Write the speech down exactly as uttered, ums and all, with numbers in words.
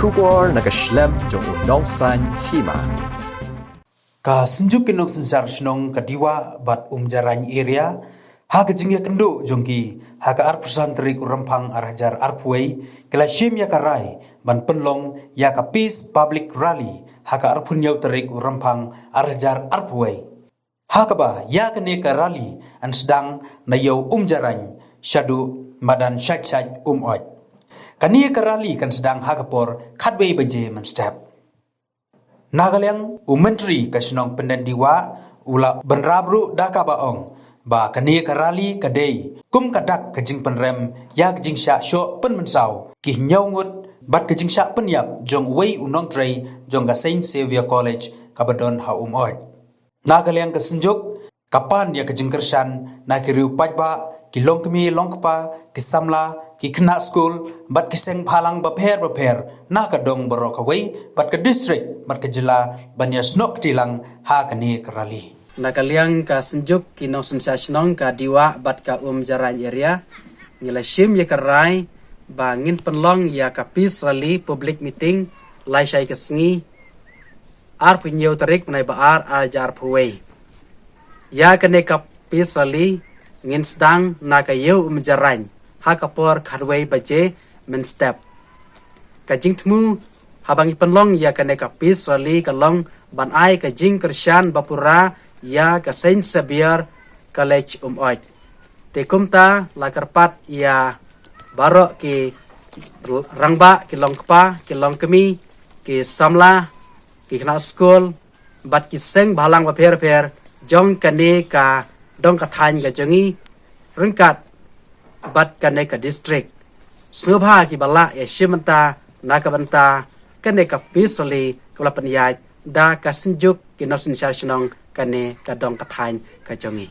Khubor na ka shlem jong u Nongsaiñ Hima. Ka Synjuk ki Nongsynshar Shnong ka Dewa bad Umjarain area, ha ka jingïakynduh jong ki ha ka arphew san tarik u Rymphang ar hajar arphew wei, ki la shim ïa ka rai ban pynlong ïa ka Peace Public Rally ha ka arphew hynñiew tarik u Rymphang ar hajar arphew wei. Ha kaba ïa kane ka rally yn sdang na ïew Umjarain shaduh madan Shaitshait Umoit. Kane ka rally kan sdang ha ka por khatwei baje mynstep. Na ka liang u Myntri ka shnong Pyndendewa u la bynrap ruh da kaba ong ba kane ka rally ka dei kum ka dak ka jingpynrem ïa ka jingshah shoh pynmynsaw ki hynñiew ngut bad ka jingshah pynïap jong uwei u nongtrei jong ka Saint Xavier College kaba don ha Umoit. Na ka liang ka Synjuk ka pan ïa ka jingkyrshan na ki riew paidbah, ki longkmie longkpa, ki samla, ki khynnah skul bad ki seng bhalang bapher bapher na ka dong baroh kawei bad ka district bad ka jylla ban ïasnoh kti lang ha kane ka rally. Na ka liang ka Synjuk ki Nongsynshar Shnong ka Dewa bad ka Umjarain area, ngi la shim ïa ka rai ba ngin pynlong ïa ka Peace Rally Public Meeting lai shai ka sngi, arphew hynñiew tarik bnai ba ar ar hajar arphew wei. Ïa kane ka Peace Rally ngin sdang na ka ïew Umjarain ha ka por khatwei baje mynstep. Ka jingthmu haba ngi pynlong ïa kane ka Peace Rally ka long ban ai ka jingkyrshan bapura ïa ka Saint Xavier College Umoit. Te kumta la kyrpad ïa baroh ki rangbah, ki longkpa, ki longkmie, ki samla, ki khynnah skul bad ki seng bhalang bapher bapher jong kane ka dong ka thaiñ ka jong ngi ryngkat bad kane ka district. Sngewbha kiba lah ïa shim bynta na ka bynta kane ka Peace Rally kaba la pynïaid da ka Synjuk ki Nongsynshar Shnong kane ka dong ka thaiñ ka jong ngi.